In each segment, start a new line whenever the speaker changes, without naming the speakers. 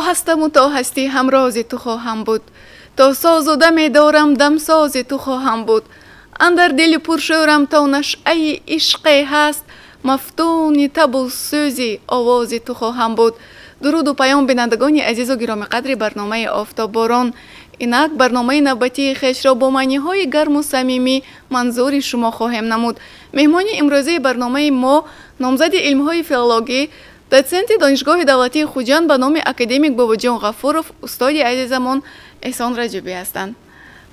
ҳастаму то ҳастӣ ҳамрози ту хоҳам буд, то созу даме дорам дамсози ту хоҳам буд. Андар дили пуршӯрам то нашъаи ишқе ҳаст, мафтуни табу сӯзи овози ту хоҳам буд. Дуруду паём, бинандагони азизу гиромиқадри барномаи «Офтобборон». Инак барномаи навбатии хешро бо маъниҳои гарму самимӣ манзури шумо хоҳем намуд. Меҳмони имрӯзаи барномаи мо номзади илмҳои филологӣ, дотсенти Донишгоҳи давлатии Хуҷанд ба номи академик Бобоҷон Ғафуров, устоди азизамон Эҳсон Раҷабӣ ҳастанд.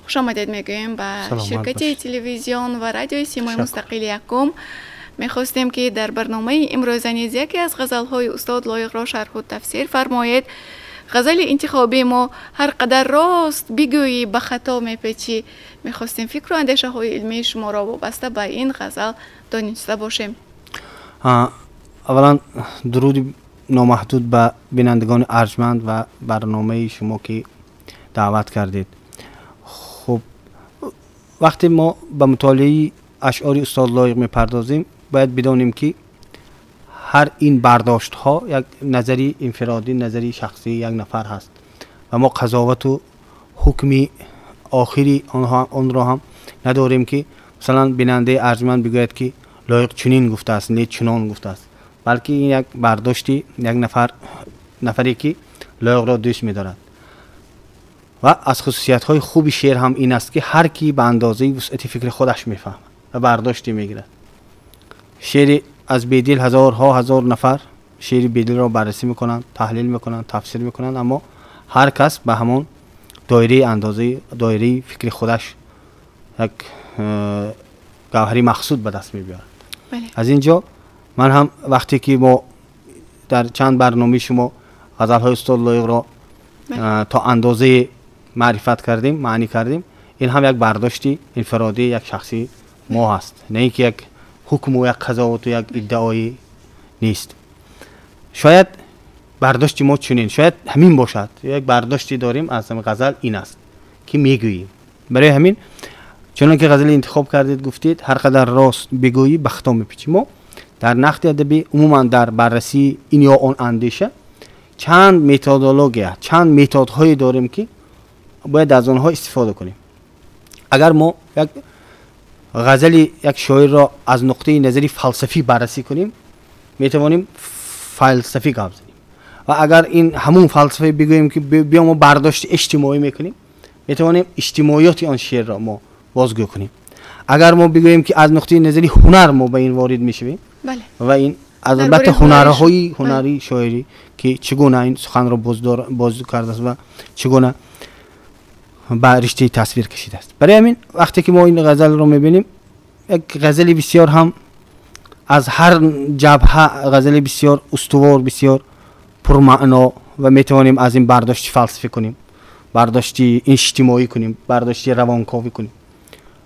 Хушомадед мегӯем ба ширкати телевизион ва радиои «Симои мустақили якум». Мехостем, ки дар барномаи имрӯза низ яке аз ғазалҳои устод Лоиқро шарҳу тафсир фармоед. Ғазали интихобии мо «Ҳар қадар рост бигӯӣ, ба хато мепечӣ». Мехостем фикру андешаҳои илмии шуморо вобаста ба ин ғазал дониста бошем.
Аввалан, дуруди номаҳдуд ба бинандагони арҷманд ва барномаи шумо, ки даъват кардед. Хуб, вақте мо ба мутолиаи ашъори устод Лоиқ мепардозем, бояд бидонем, ки ҳар ин бардоштҳо як назари инфиродӣ, назари шахсии як нафар ҳаст ва мо қазовату ҳукми охири онро ҳам надорем, ки масалан бинандаи арҷманд бигӯяд, ки Лоиқ чунин гуфтааст, не чунон гуфтааст, балки ин як бардошти як нафар, нафаре ки Лоиқро дӯст медорад. Ва аз хусусиятҳои хуби шеър ҳам ин аст, ки ҳар кӣ ба андозаи вусъати фикри худаш мефаҳмад ва бардоште мегирад. Шеъри аз Бедил, ҳазорҳо ҳазор нафар шеъри Бедилро баррасӣ мекунанд, таҳлил мекунанд, тафсир мекунанд, аммо ҳар кас ба ҳамон доираи андозаи доираи фикри худаш як гавҳари мақсуд ба даст мебиёрад. Аз ин ҷо ман ҳам, вақте ки мо дар чанд барномаи шумо ғазалҳои устод Лоиқро то андозаи маърифат кардем, маънӣ кардем, ин ҳам як бардошти инфиродии як шахсии мо ҳаст, на ин ки як ҳукму як қазовату як иддаое нест. Шояд бардошти мо чунин, шояд ҳамин бошад, як бардоште дорем аз ғазал, ин аст ки мегӯем. Барои ҳамин, чунон ки ғазали интихоб кардед, гуфтед: «Ҳар қадар рост бигӯӣ, ба хато мепечӣ». Мо дар нақди адабӣ, умуман дар баррасии ин ё он андеша чанд методология, чанд методҳое дорем, ки бояд аз онҳо истифода кунем. Агар мо як ғазали як шоирро аз нуқтаи назари фалсафӣ баррасӣ кунем, метавонем фалсафӣ гап занем, ва агар ин ҳамун фалсафа бигӯем, ки биё мо бардошти иҷтимоӣ мекунем, метавонем иҷтимоиёти он шеърро мо бозгӯ кунем. Агар мо бигӯем, ки аз нуқтаи назари ҳунар мо ба ин ворид мешавем ва ин аз албатта ҳунарҳои ҳунари шоирӣ, ки чӣ гуна ин суханро боз кардааст ва чӣ гуна ба риштаи тасвир кашидааст. Барои ҳамин, вақте ки мо ин ғазалро мебинем, як ғазали бисёр ҳам аз ҳар ҷабҳа ғазали бисёр устувор, бисёр пурмаъно, ва метавонем аз ин бардошти фалсафӣ кунем, бардошти иҷтимоӣ кунем, бардошти равонковӣ кунем.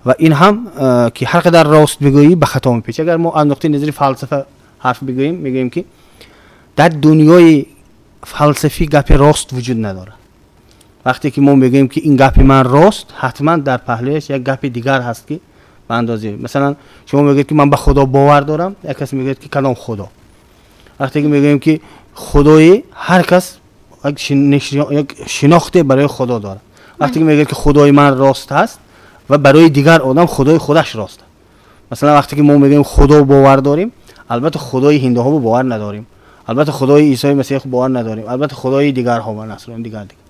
Ва ин ҳам ки ҳар қадар рост бигӯӣ, ба хато мепечӣ. Агар мо аз нуқтаи назари фалсафа ҳарф бигӯем, мегӯем, ки дар дунёи фалсафӣ гапи рост вуҷуд надорад. Вақте ки мо мегӯем, ки ин гапи ман рост, ҳатман дар паҳлӯяш як гапи дигар ҳаст, ки ба андозе, масалан, шумо мегӯед, ки ман ба Худо бовар дорам, як кас мегӯяд, ки кадом Худо? Вақте ки мегӯем, ки худои ҳар кас як шинохте барои Худо дорад. Вақте ки мегӯяд, ки худои ман рост ҳаст, ва барои дигар одам худои худаш рост. Масалан, вақте ки мо мегӯем Худо бовар дорем, албатта худои ҳиндуҳо бовар надорем, албатта худои Исои Масеҳ бовар надорем, албатта худои дигарҳо ва насрони дигар дигар.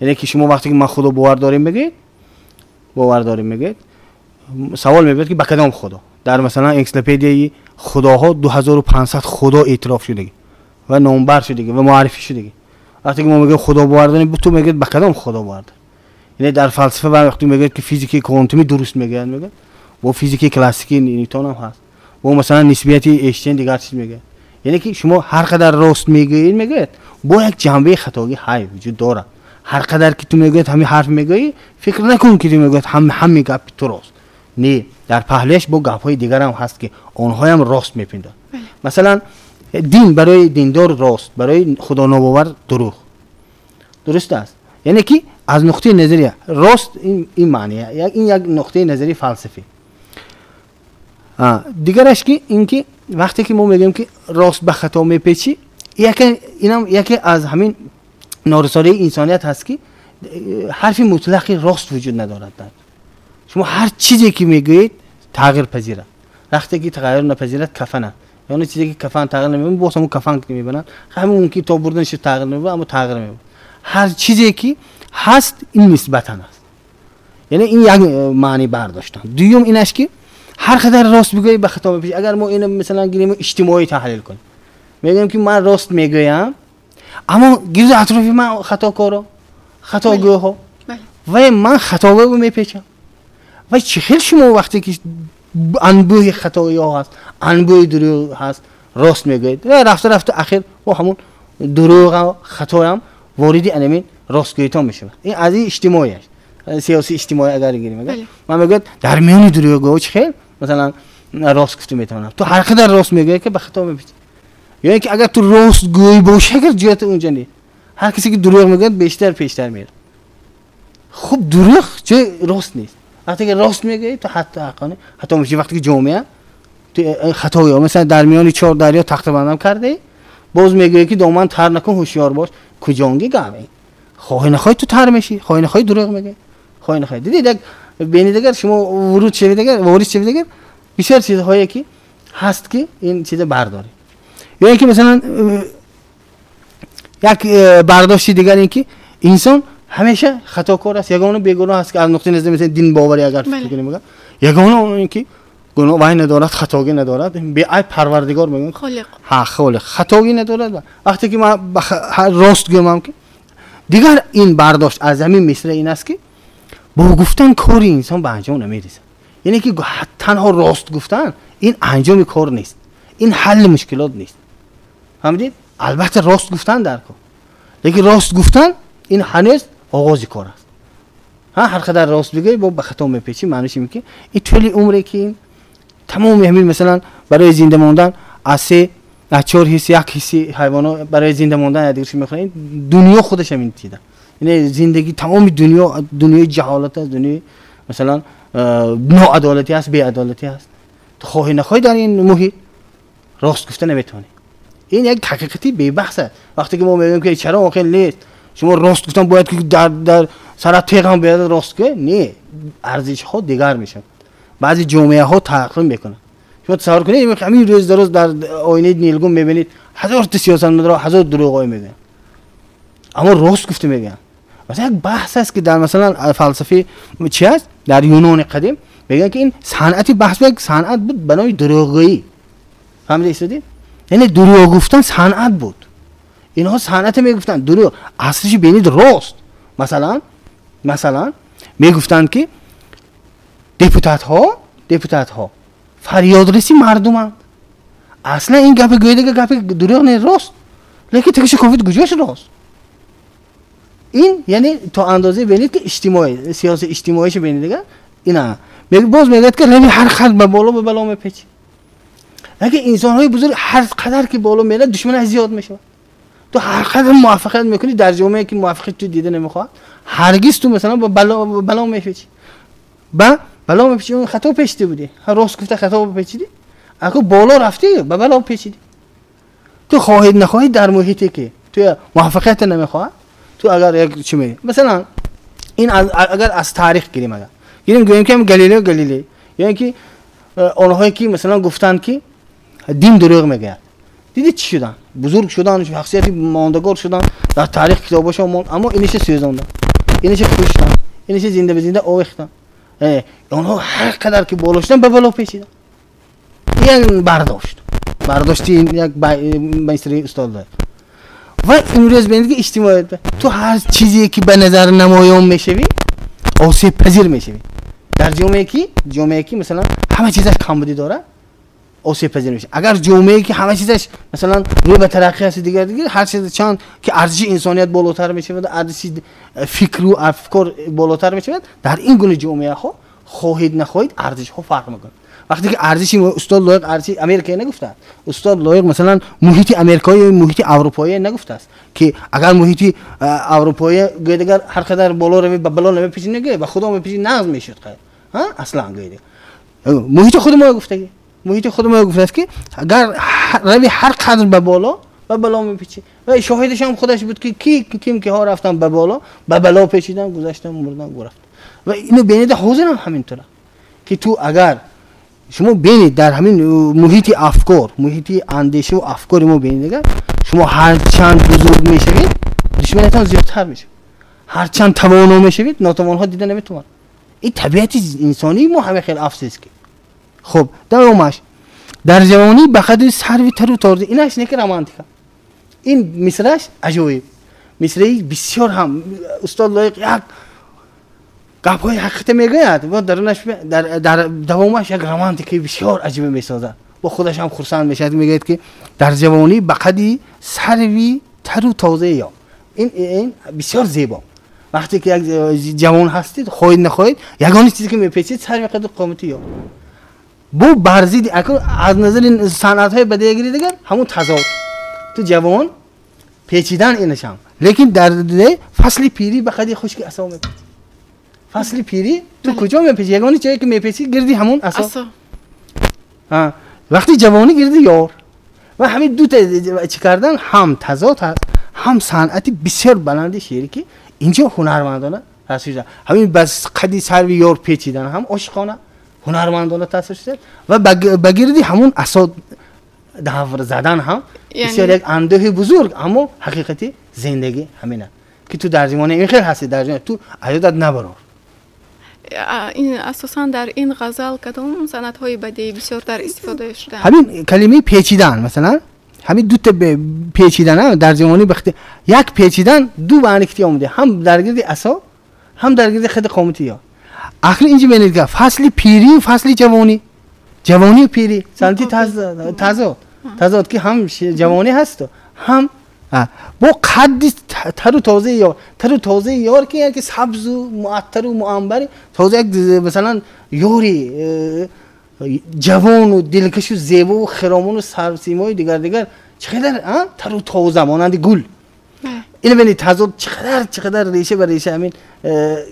Яъне ки шумо вақте ки ман Худо бовар дорем мегӯед, бовар дорем мегӯед, савол мебиёд, ки ба кадом худо? Дар масалан энсиклопедияи худоҳо 2500 худо эътироф шудагӣ ва номбар шудагӣ ва муаррифӣ шудагӣ. Вақте ки мо мегӯем Худо бовар дорем, ту мегӯед, ба кадом худо бовар дорем? Яъне дар фалсафа вақте мегӯяд, ки физикаи квантумӣ дуруст мегӯяд, мегӯяд, бо физикаи классикии Нютон ҳам ҳаст, бо масалан нисбияти Эйнштейн дигар чиз мегӯяд. Яъне ки шумо ҳар қадар рост мегӯед, мегӯяд, бо як ҷанбаи хатогӣ ҳай вуҷуд дорад. Ҳар қадар ки ту мегӯяд, ҳамин ҳарф мегӯӣ, фикр накун, ки ту мегӯяд, ҳами гапи ту рост не, дар паҳлӯяш бо гапҳои дигарам ҳаст, ки онҳоям рост мепиндорад. Масалан, дин барои диндор рост, барои худонобовар дурӯғ, дуруст аст. Яъне ки аз нуқтаи назари рост ин маъни, ин як нуқтаи назари фалсафӣ. Дигараш ки ин ки вақте ки мо мегӯем, ки рост ба хато мепечӣ, инам яке аз ҳамин норасоии инсоният ҳаст ки ҳарфи мутлақи рост вуҷуд надорад. Шумо ҳар чизе ки мегӯед тағйир пазирад. Вақте ки тағйир напазирад кафан аст. Яъне чизе ки кафан тағйир намеёбад, боз ҳамон кафан ки мебаранд, ҳамон мумкин то бурданаш тағйир намеёбад, аммо тағйир меёбад. Ҳар чизе ки ҳаст ин нисбатан аст. Яъне ин як маъни бардоштан. Дуюм ин аст ки ҳар қадар рост бигӯӣ ба хато мепечӣ. Агар мо инро масалан гирем иҷтимоӣ таҳлил кунем, мегӯем ки ман рост мегӯям, аммо гирду атрофи ман хатокоро, хатогӯҳо ва ман хатогӯ мепечам. Ва чӣ хел шумо вақте ки анбӯҳи хатоиҳо ҳаст, анбӯҳи дурӯғ ҳаст, рост мегӯед ва рафта рафта ахир бо ҳамон дурӯғ хатоям вориди анамин ростгӯитон мешавад. Ин аз ин иҷтимоӣ аст, сиёси иҷтимоӣ агар гирем. Ман мегӯяд дар миёни дурӯғгӯҳо чӣ хел масалан рост гуфта метавонам. Ту ҳар қадар рост мегӯӣ ки ба хато мепечӣ. Ё ин ки агар ту ростгӯй бошӣ, агар ҷоят унҷа нест. Ҳар касе ки дурӯғ мегӯяд бештар пештар меравад. Хуб, дурӯғ ҷои рост нест. Вақте ки рост мегӯӣ ту ҳатто ҳаққонӣ хато мешавӣ. Вақте ки ҷомеа ту хатоё, масалан дар миёни чор дарё тахтабандам кардаӣ, боз мегӯӣ ки доман тар накун, ҳушёр бош. Куҷонги гап? Хоҳӣ нахоҳӣ ту тар мешӣ, хоҳӣ нахоҳӣ дурӯғ мегӯӣ, хоҳӣ нахоҳӣ. Дидед як бинед агар шумо вуруд шавед, агар ворид шавед, агар бисёр чизҳое ки ҳаст ки ин чиза бардоред. Ё ин ки масалан як бардошти дигар ин ки инсон ҳамеша хатокор аст, ягона бегуноҳ аст ки аз нуқтаи назари масалан дин боварӣ агар фикр кунем, мегӯяд ягона он ки гуноҳ вай надорад, хатогӣ надорад, беайб парвардигор мегӯяд,
холиқ.
Ҳа, холиқ хатогӣ надорад. Вақте ки ман рост гӯям ки дигар ин бардошт аз ҳамин мисра ин аст ки бо гуфтан кори инсон ба анҷом намерасад. Яъне ки танҳо рост гуфтан ин анҷоми кор нест, ин ҳалли мушкилот нест. Фаҳмидед? Албатта рост гуфтан дар кор, лекин рост гуфтан ин ҳанӯз оғози кор аст. Ҳар қадар рост бигӯӣ бо ба хато мепечӣ. Маъниш ин ки ин тӯли умре ки ин тамоми ҳамин масалан барои зинда мондан аз се аз чор ҳисс як ҳисси ҳайвонот барои зинда мондан якдигарш мехӯранд. Дунё худаш ҳамин чиза. Яъне зиндагӣ тамоми дунё дунёи ҷаҳолат аст, дунёи масалан ноадолатӣ аст, беадолатӣ аст. Ту хоҳӣ нахоҳӣ дар ин муҳит рост гуфта наметавонӣ. Ин як ҳақиқати бебаҳс аст. Вақте ки мо мегӯем ки чаро охир нест, шумо рост гуфтан бояд ки дар сарат теғ ҳам биёяд рост гӯ, не, арзишҳо дигар мешаванд. Баъзе ҷомеаҳо тағйир мекунанд. Шумо тасаввур кунед ҳамин рӯз дар рӯз дар оинаи нилгун мебинед ҳазор та сиёсатмадорро ҳазор дурӯғҳое мегӯянд, аммо рост гуфта мегӯянд. Масалан як баҳс аст ки дар масалан фалсафаи чи аст, дар Юнони қадим мегӯянд ки ин санъати баҳс як санъат буд ба номи дурӯғгӯӣ. Фаҳмида истодед? Яъне дурӯғ гуфтан санъат буд. Инҳо санъате мегуфтанд дурӯғ, аслиш бинед рост. Масалан мегуфтанд ки депутатҳо фарёдраси мардуманд. Аслан ин гапи гӯядага гапи дурӯғ не, рост. Лекин тагиша кофид куҷош рост? Ин яъне то андозае бинед ки иҷтимоӣ, сиёси иҷтимоиша бинед дигар ина боз мегӯяд ки рави ҳар қадр ба боло ба бало мепечӣ. Лекин инсонҳои бузург ҳар қадар ки боло меравад душманаш зиёд мешавад. Ту ҳар қадар муваффақият мекунӣ дар ҷомеае ки муваффақият ту дида намехоҳад, ҳаргиз ту масалан ба бало мепечӣ. Ба бало мепечӣ, он хато печида будӣ, рост гуфта хато печидӣ, аку боло рафтӣ ба бало печидӣ. Ту хоҳӣ нахоҳӣ дар муҳите ки ту муваффақият намехоҳад, ту агар як чӣ мегӯӣ масалан ин агар аз таърих гирем, агар гирем гӯем ки Галилео Галилей, ё ин ки онҳое ки масалан гуфтанд ки дин дурӯғ мегӯяд, дидед чӣ шуданд? Бузург шуданд, шахсияти мондагор шуданд, дар таърих китобашон монд, аммо иниша сӯзонданд, иниша куштанд, иниша зинда ба зинда овехтанд. Онҳо ҳар қадар ки боло шуданд ба бало печиданд. Ин бардошт, бардошти як мисри устод лоиқ. Ва имрӯз бинед ки иҷтимоият ту ҳар чизе ки ба назар намоён мешавӣ осебпазир мешавӣ. Дар ҷомеае ки масалан ҳама чизаш камбудӣ дорад осебпазир мешавӣ. Агар ҷомеае ки ҳама чизаш масалан рӯ ба тараққӣ аст, дигар дигар ҳар чиз чанд ки арзиши инсоният болотар мешавад, арзиши фикру афкор болотар мешавад, дар ин гуна ҷомеаҳо хоҳед нахоҳед арзишҳо фарқ мекунад. Вақте ки арзиши устод лоиқ арзиши Америкае нагуфтааст, устод лоиқ масалан муҳити америкоӣ, муҳити аврупоӣ нагуфтааст ки агар муҳити аврупоӣ гӯяд агар ҳар қадар боло равӣ ба бало намепечӣ, нагӯяд ба худо мепечӣ, нағз мешуд. Аслан гӯяд муҳити худи мо гуфтагӣ, муҳити худи мо гуфтааст ки агар рави ҳар қадр ба боло ба бало мепечӣ. Ва шоҳидаш ҳам худаш буд ки ки ким ки ҳо рафтан ба боло, ба бало печидан, гузаштан, мурдан, рафтан. Ва инро бинед, ҳозир ҳам ҳаминтавр ки ту агар шумо бинед дар ҳамин муҳити афкор, муҳити андеша ва афкори мо бинед, агар шумо ҳарчанд бузург мешавед, душманатон зиёдтар мешавад. Ҳарчанд тавоно мешавед, нотавонҳо дида наметавонанд. Ин табиати инсонии мо ҳама хеле афсӯс ки. Хуб, давомаш дар ҷавонӣ ба қадри сарви тару тоза, инаш не ки романтика. Ин мисраш аҷоиб. Мисраи бисёр ҳам устод Лоиқ як гапҳои ҳақиқата мегӯяд ва дарунаш дар давомаш як романтикаи бисёр аҷибе месозад. Бо худаш ҳам хурсанд мешавад, мегӯяд ки дар ҷавонӣ ба қадри сарви тару тоза ё ин бисёр зебо. Вақте ки як ҷавон ҳастед, хоҳед нахоҳед, ягона чизе ки мепечед сарви қади қомати ё. Бу барзид аз назари санъатҳои бадеъгири дигар ҳамун тазод. Ту ҷавон печидан инашам, лекин дар фасли пирӣ ба қади хушки асо мепечӣ. Фасли пирӣ ту куҷо мепечӣ? Ягона ҷое ки мепечӣ гирди ҳамун асо. Вақти ҷавонӣ гирди ёр. Ва ҳамин ду та чӣ кардан ҳам тазод ҳаст, ҳам санъати бисёр баланди шеърӣ ки инҷо ҳунармандона тасвир шуда. Ҳамин бас қади сарви ёр печидан ҳам ошиқона ҳунармандона тасвир шуда ва ба гирди ҳамун асо давр задан ҳам бисёр як андӯҳи бузург, аммо ҳақиқати зиндагӣ ҳамин аст ки ту дар ҷавонӣ ин хел ҳастӣ, дар ҷавонӣ ту аёдат набарор.
Ин асосан дар ин ғазал кадом санъатҳои бадеӣ бисёртар истифода шудаанд?
Ҳамин калимаи печидан, масалан ҳамин ду та печидан дар ҷавонӣ бахти як печидан ду маъни ки омада, ҳам дар гирди асо, ҳам дар гирди худи қомати ё. Акнун инҷо бинед ки фасли пирӣ ва фасли ҷавонӣ, ҷавонӣ ва пирӣ санъати тазод, тазод ки ҳам ҷавонӣ ҳаст ҳам бо қадди тару тоза ёр, тару тоза ёр ки яке сабзу муаттару муанбари тоза, як масалан ёри ҷавону дилкашу зебову хиромону сарсимои дигар дигар чӣ қадар тару тоза монанди гул. Ин бинед тазод чӣ қадар реша ба реша ҳамин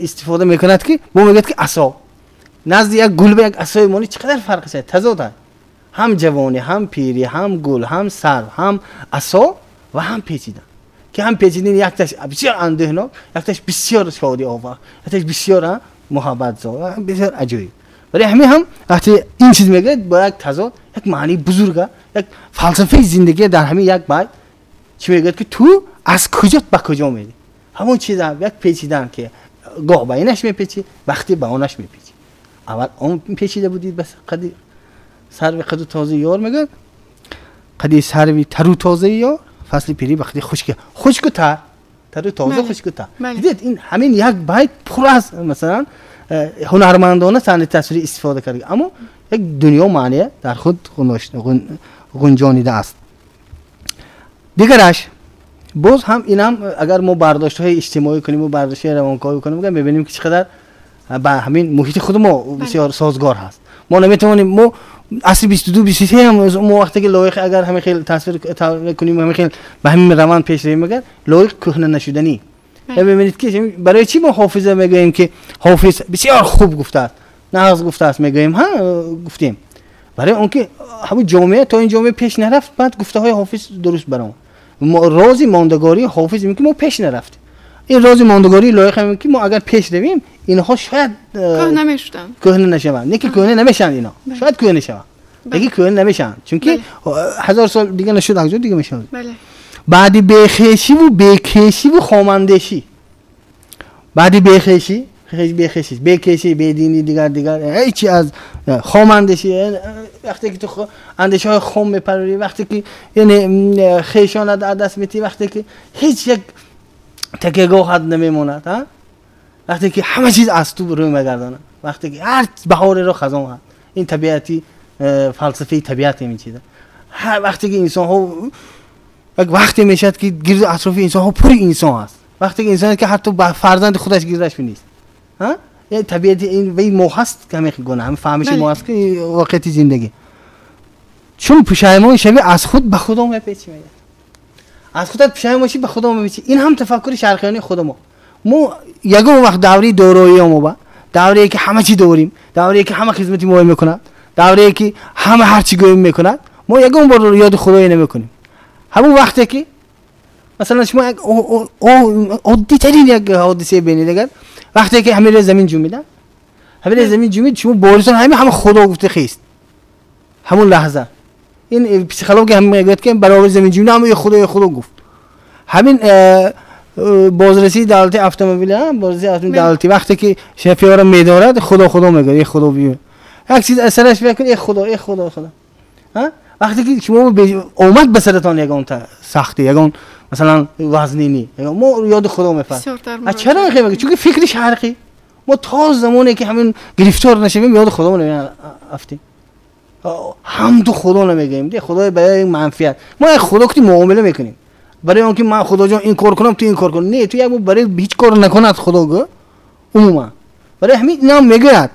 истифода мекунад ки бо мегӯяд ки асо назди як гул ба як асои монӣ чӣ қадар фарқ аст. Тазод аст, ҳам ҷавонӣ, ҳам пирӣ, ҳам гул, ҳам сарв, ҳам асо ва ҳам печидан. Ки ҳам печидан якташ бисёр андӯҳнок, якташ бисёр шодиовар, якташ бисёр муҳаббатзо, бисёр аҷоиб. Барои ҳамин ҳам вақте ин чиз мегӯяд бо як тазод, як маънии бузурга, як фалсафаи зиндагӣ дар ҳамин як байт чӣ мегӯяд ки ту аз куҷо ба куҷо мерӣ. Ҳамон чиз як печидан ки гоҳ ба инаш мепечӣ, вақте ба онаш мепечӣ. Аввал он печида будӣ бас қади сарви қаду тозаи ёр мегӯяд, қади сарви тару тозаи ёр, фасли пирӣ ба қади хушки хушку тар, тару тоза хушку тар. Дидед ин ҳамин як байт пур аз масалан ҳунармандона санъати тасвирӣ истифода карда, аммо як дунё маъния дар худ ғунҷонидааст. Дигараш боз ҳам инам агар мо бардоштҳои иҷтимоӣ кунем ва бардоштҳои равонкорӣ кунем, мебинем ки чӣ қадар ба ҳамин муҳити худи мо бисёр созгор ҳаст. Мо наметавонем, мо асри 22 23 ҳам мо вақте ки Лоиқ агар ҳамин хел тасвир кунем, ҳамин хел ба ҳамин раванд пеш равем, агар Лоиқ кӯҳна нашуданӣ. Мебинед ки барои чӣ мо Ҳофиза мегӯем ки Ҳофиз бисёр хуб гуфтааст, нағз гуфтааст мегӯем, ҳа гуфтем. Барои он ки ҳамун ҷомеа то ин ҷомеа пеш нарафт, баъд гуфтаҳои Ҳофиз дуруст баромад. Рози мондагории Ҳофиз ин ки мо пеш нарафтем. Ин рози мондагории Лоиқ ҳам ки мо агар пеш равем, инҳо шояд
кӯҳна мешуданд.
Кӯҳна нашаванд. Не ки кӯҳна намешаванд ино. Шояд кӯҳна шаванд. Лекин кӯҳна намешаванд. Чунки 1000 сол дига нашуд, акҷо дига мешаванд. Баъди бехешиву бекешиву хомандешӣ. Баъди бехешӣ, бехешӣ, бекешӣ, бединӣ, дигар дигар, ҳеҷ аз хомандешӣ, вақте ки ту андешаҳои хом мепарварӣ, вақте ки яъне хешонат аз даст метӣ, вақте ки ҳеҷ як такягоҳат намемонад, вақте ки ҳама чиз аз ту рӯй мегардонад, вақте ки ҳар баҳореро хазон ҳаст. Ин табиати фалсафаи табиат ҳамин чиза. Ҳар вақте ки инсонҳо як вақте мешавад ки гирду атрофи инсонҳо пури инсон ҳаст, вақте ки инсон ки ҳатто ба фарзанди худаш гирдаш нест, табиати ин вай мо ҳаст, ҳамин гуна ҳамин фаҳмиши мо ҳаст ки воқеияти зиндагӣ. Чун пушаймон шавӣ аз худ ба худо мепечӣ, мегӯяд. Аз худат пушаймон шавӣ ба худо мепечӣ. Ин ҳам тафаккури шарқиёнаи худи мо. Мо ягон вақт давраи дороӣ мо ба даврае ки ҳама чӣ дорем, даврае ки ҳама хизмати мо мекунад, даврае ки ҳама ҳар чӣ гӯем мекунад, мо ягон бор ёди худое намекунем. Ҳамон вақте ки масалан шумо як оддитарин як ҳодиса бинед, агар вақте ки ҳамин замин ҷумида, ҳамин замин ҷумид, шумо борисон ҳамин ҳама худо гуфта хест. Ҳамон лаҳза ин психология ҳам мегӯяд ки баробари замин ҷумида ҳама худо худо гуфт. Ҳамин бозрасии давлати автомобил, бозрасии автомобили давлатӣ вақте ки шофёрро медорад, худо худо мегӯяд, э худо биё. Як чиз аз сараш мекунад, э худо, э худо, худо. Вақте ки шумо омад ба саратон ягон сахтӣ, ягон масалан вазнинӣ, мо ёди худо мефарем. Чаро мегӯяд? Чунки фикри шарқӣ мо то замоне ки ҳамин гирифтор нашавем ёди худо намеафтем. Ҳамду худо намегӯем, худои барои манфиат. Мо як худо ки муомила мекунем. Барои он ки ман худоҷон ин кор кунам, ту ин кор кун. Не, ту як барои ҳеҷ кор накунад худо гӯ умуман. Барои ҳамин инам мегӯяд.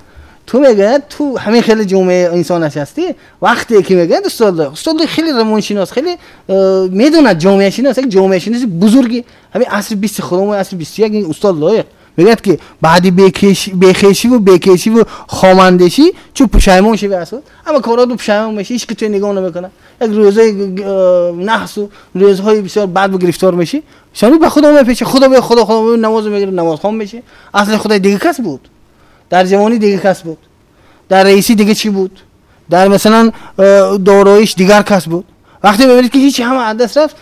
Ту мегӯяд ту ҳамин хеле ҷомеаи инсонаш ҳастӣ. Вақте ки мегӯяд устод хеле равоншинос, хеле медонад ҷомеашинос, як ҷомеашиноси бузурги ҳамин асри 20 худомо, асри 21 устод Лоиқ мегӯяд ки баъди бехешиву бекешиву хомандешӣ чун пушаймон шавӣ аз худ, ҳама короту пушаймон мешӣ, ҳеч ки туя нигоҳ намекунад, як рӯзҳои наҳсу рӯзҳои бисёр бад гирифтор мешӣ, шони ба худо мепечӣ, худо бе худо худо намоз мегирӣ, намозхон мешӣ. Асли худои дига кас буд, дар ҷавонӣ дига кас буд, дар раисӣ дига чӣ буд, дар масалан дороиш дигар кас буд. Вақте мебинед ки ҳеч ҳама аз даст рафт,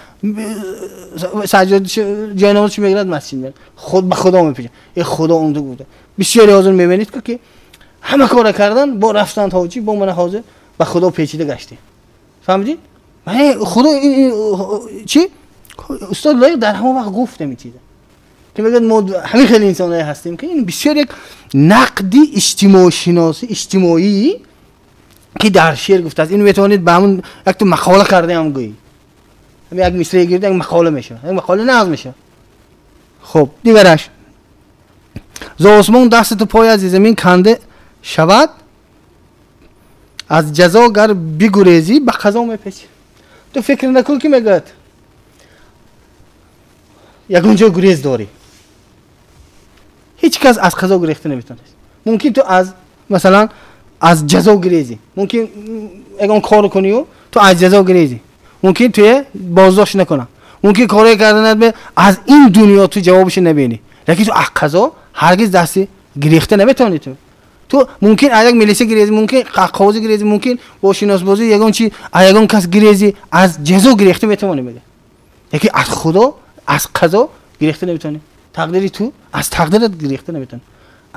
саҷҷод ҷои намозش мегирад, масҷид мерад, худ ба худо мепечад, э худо он ту гуфта. Бисёре ҳозир мебинед ки ҳама кора кардан, бо рафтан ҳоҷӣ, бо мана ҳозир ба худо печида гаштем. Фаҳмидед? Худо чӣ? Устод Лоиқ дар ҳамон вақт гуфт ҳамин чиза ки мегӯяд мо ҳамин хеле инсонҳое ҳастем ки ин бисёр як нақди иҷтимоъшиноси иҷтимоӣ ки дар шеър гуфтааст. Ин метавонед ба ҳамон як ту мақола кардаам гӯӣ, як мисраe гирд, як мақола мешавад, як мақола нағз мешавад. Хуб, дигараш з осмон дастату пой аз замин канда шавад, аз ҷазо гар бигурезӣ ба қазо мепечӣ. Ту фикр накун ки мегӯяд ягон ҷой гурез дорӣ. Ҳеҷ кас аз қазо гурехта наметавонист. Мумкин ту аз масалан аз ҷазо гурезӣ, мумкин ягон кор кунию ту аз ҷазо гурезӣ, мумкин туя боздошт накунам, мумкин корое карданат аз ин дунё ту ҷавобашо набинӣ, лекин ту аз қазо ҳаргиз дасти гирехта наметавонӣ. Ту мумкин аз як милиса гирезӣ, мумкин қози гирезӣ, мумкин бо шиносбозӣ ягон чи аз ягон кас гирезӣ, аз ҷазо гирехта метавонӣ мега, лекин аз худо аз қазо гирехта наметавонӣ. Тақдири ту аз тақдират гирехта наметавонӣ.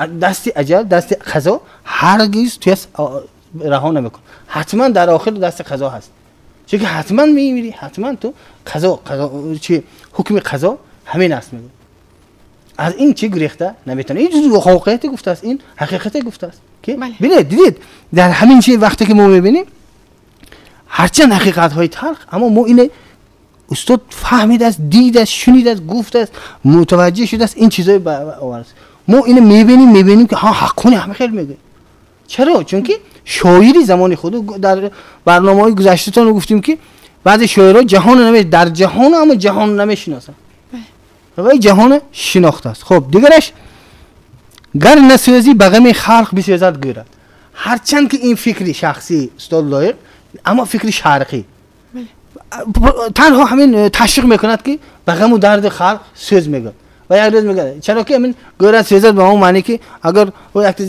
Дасти аҷал, дасти қазо ҳаргиз туя раҳо намекун. Ҳатман дар охир дасти қазо ҳаст, чунки ҳатман мемирӣ, ҳатман ту қазо, қазо чи ҳукми қазо ҳамин аст мегӯяд. Аз ин чӣ гурехта наметавонӣ. Ин воқеияте гуфтааст, ин ҳақиқате гуфтааст ки бинед, дидед дар ҳамин чи вақте ки мо мебинем ҳарчанд ҳақиқатҳои талх, аммо мо ине устод фаҳмидааст, дидааст, шунидааст, гуфтааст, мутаваҷҷеҳ шудааст, ин чизҳои овардааст. Мо ино мебинем ки ҳа ҳаққони ҳама хел мегӯяд. Чаро? Чунки шоири замони худ дар барномаҳои гузаштатон гуфтем ки баъзе шоирҳо ҷаҳонро наме дар ҷаҳон, аммо ҷаҳонро намешиносанд ва ҷаҳонро шинохтааст. Хуб, дигараш гар насӯзӣ ба ғами халқ бисӯзад гӯрад. Ҳарчанд ки ин фикри шахсии устод Лоиқ, аммо фикри шарқӣ танҳо ҳамин ташвиқ мекунад ки ба ғаму дарди халқ сӯз мегӯяд. Ва як рӯз мегӯяд чаро ки ҳамин гӯрад сӯзад ба он маъне ки агар якта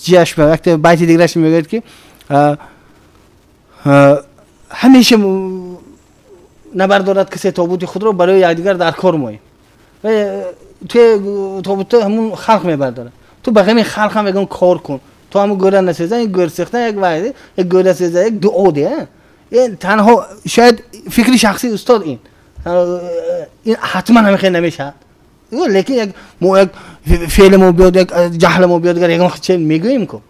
чиаш якта байти дигараш мегӯяд ки ҳамеша набардорад касе тобути худро барои якдигар дар кор моем. Туи тобута ҳамун халқ мебардорад, ту ба ғами халқ ҳам ягон кор кун, ту ҳамун гӯра насӯза, як гӯр сӯхта, як вай, як гӯра сӯза, як дуо де. Ин танҳо шояд фикри шахсии устод ин ҳатман ҳамин хел намешавад, лекин як мо як феъли мо биёд, як ҷаҳли мо биёд, ягон чиз мегӯем ку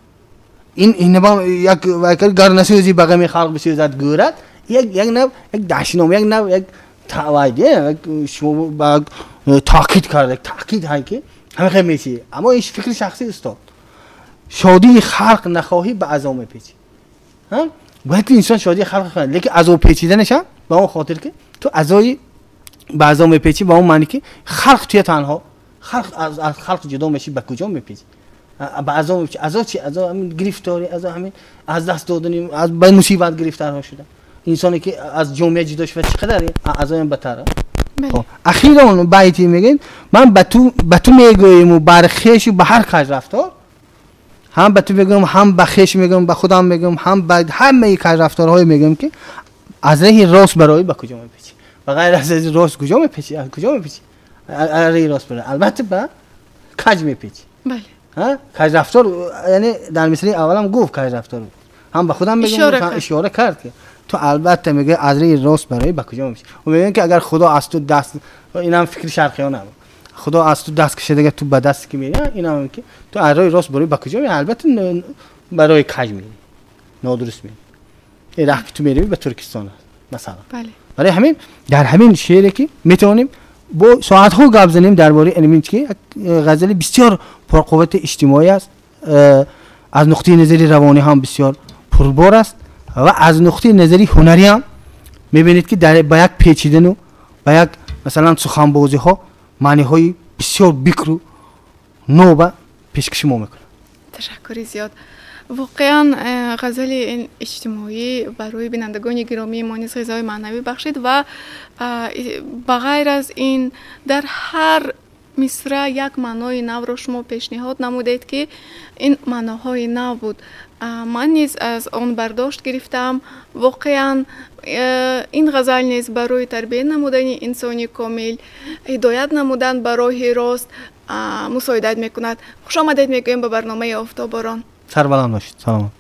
ин як гар насӯзӣ ба ғами халқ бисӯзад гӯрад, як нав як дашном, як нав як вайде шумо ба таъкид карда, таъкид ҳай ки ҳамин хел мешӣ. Аммо ин фикри шахсии устод. Шодии халқ нахоҳӣ ба азоб мепечӣ. Бояд ки инсон шодии халқ хоҳад, лекин азоб печиданашам ба он хотир ки ту азои ба азоб мепечӣ, ба он маъне ки халқ туя танҳо халқ аз халқ ҷудо мешӣ, ба куҷо мепечӣ? Ба азоб мепечӣ. Азоб чи? Азоб ҳамин гирифторӣ, азоб ҳамин аз даст додани, аз ба мусибат гирифторҳо шуда. Инсоне ки аз ҷомеа ҷудо шавад, чӣ қадар азоям бадтар. Ахирон байти мегӯем, ман ба ту мегӯем бар хешу ба ҳар каж рафтор, ҳам ба ту мегӯям, ҳам ба хеш мегӯям, ба худам мегӯям, ҳам ба ҳамаи каж рафторҳое мегӯям, ки аз раҳи рост барои ба куҷо мепечӣ? Ба ғайр аз рост куҷо мепечӣ? Аз куҷо мепечӣ? Аз раҳи рост барои албатта ба каж мепечӣ. Каж рафтор, яъне дар мисраи аввалам гуфт каж рафтор, ҳам ба худам мегӯям, ишора кард ки ту албатта мегӯӣ аз раҳи рост барои ба куҷо мепечӣ. Мегӯянд ки агар Худо аз ту даст, инам фикри шарқиёна, Худо аз ту даст кашид, агар ту ба даст ки мерӣ, инам ки ту аз роҳи рост барои ба куҷо мерӣ? Албатта барои каж мерӣ, нодуруст мерӣ. Ин раҳ ки ту мерӣ ба Туркистон аст масалан. Барои ҳамин дар ҳамин шеъре ки метавонем бо соатҳо гап занем дар бораи ин ки ғазали бисёр пурқуввати иҷтимоӣ аст, аз нуқтаи назари равонӣ ҳам бисёр пурбор аст ва аз нуқтаи назари ҳунарӣ ҳам мебинед ки ба як печидану ба як масалан суханбозиҳо маъниҳои бисёр бикру ноба пешкаши мо мекунад.
Ташаккури зиёд. Воқеан ғазали ин иҷтимоӣ барои бинандагони гиромии мо низ ғизои маънавӣ бахшид ва ба ғайр аз ин дар ҳар мисра як маънои навро шумо пешниҳод намудед, ки ин маъноҳои нав буд. Ман низ аз он бардошт гирифтам. Воқеан ин ғазал низ барои тарбия намудани инсони комил, ҳидоят намудан ба роҳи рост мусоидат мекунад. Хуш омадед мегӯем ба барномаи Офтоборон.
Сарбаланд бошед. Саломат.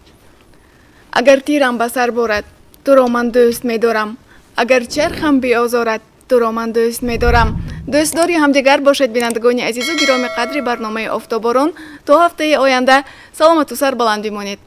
Агар тирам ба сар борад, туро ман дӯст медорам. Агар чархам биозорад, туро ман дӯст медорам. Дӯстдори ҳамдигар бошед, бинандагони азизу гироми қадри барномаи Офтоборон. То ҳафтаи оянда саломату сарбаланд бимонед.